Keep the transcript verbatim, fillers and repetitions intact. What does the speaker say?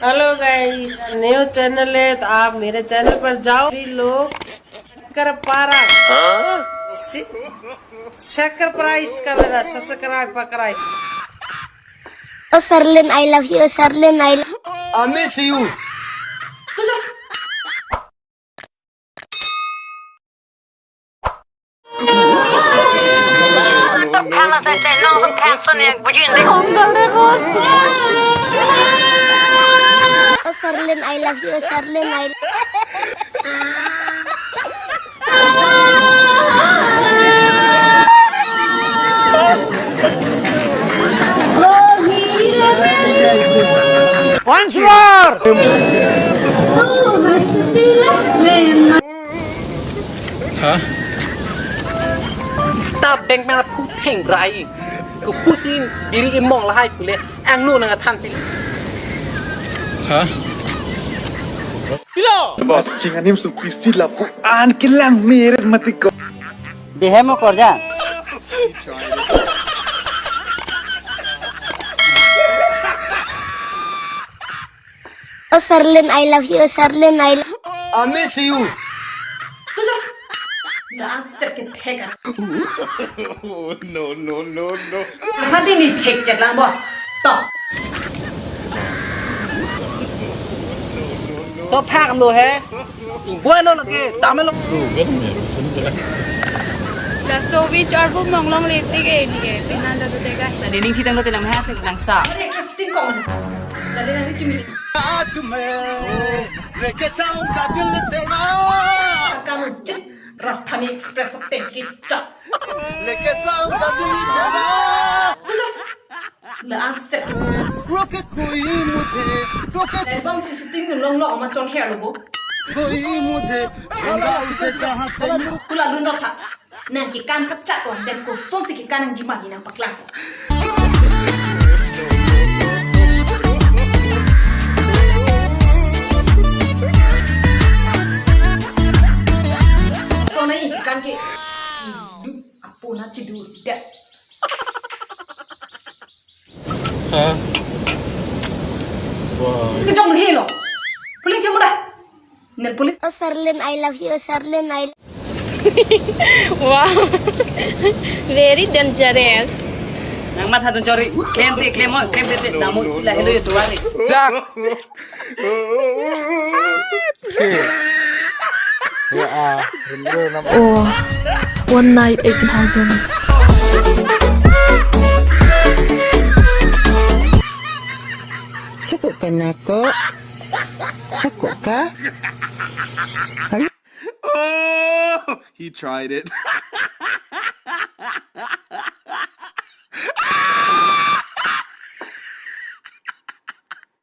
Hello guys, new channel है तो आप मेरे चैनल पर जाओ। सभी लोग शक्कर पारा, शक्कर पारा इसका मेरा सब्सक्राइब पकड़ाई। Oh Sherlyn, I love you, Sherlyn, I love. I miss you. Oh Sherlyn, I love you, Sherlyn, I. Once more. Ha? Ta beng mena phu theng rai. Ku pusin biri imong lahai pule. Angno nang athan pi. Ha? Pilo. Chinganim supisi lapu an kelang meret mati ko. Bihem korja. Oh Sherlyn, I love you, Sherlyn, I. I miss you. Tuja. Na set ke thek. No, no, no, no. Apa di ni thek chat lang bo. To. So phak lo he. Ingbuai lo lake, dam lo. Laso which arvo monglong le te ke ni ke, penal da tu tega. Tadi ning thitang lo te lam ha, te lang sa. Are interesting kong. Lale lale chimi. आज मैं लेके जाऊंगा दिल तेरा। Kamu cek, Rajdhani Express ten ke cek. लेके जाऊंगा दिल तेरा। La an set. रोके कोई मुझे, रोके. Album si shooting dun long long ma chon her lo bo. कोई मुझे, बुला उसे जहाँ से. Kula dun rot tha. Nang kekan kachak lang den kosonsi kekan nangji ma nang paklang. So na i kekan ke. Ilu apo na chidu det. Ha? Wah. Kejong lu helo. Police jam udah. Net police. Oh Sherlyn, I love you, Sherlyn, I. Wow. Very dangerous. Nang mat hatun chori. Claim te, claim mo, claim te, te. Namu la helo yo tuan ni. Jak. Okay. Ya, ah, bener nam. Oh, one night eighteen thousand. Cukup kena kok. Cukup kah? Oh, he tried it.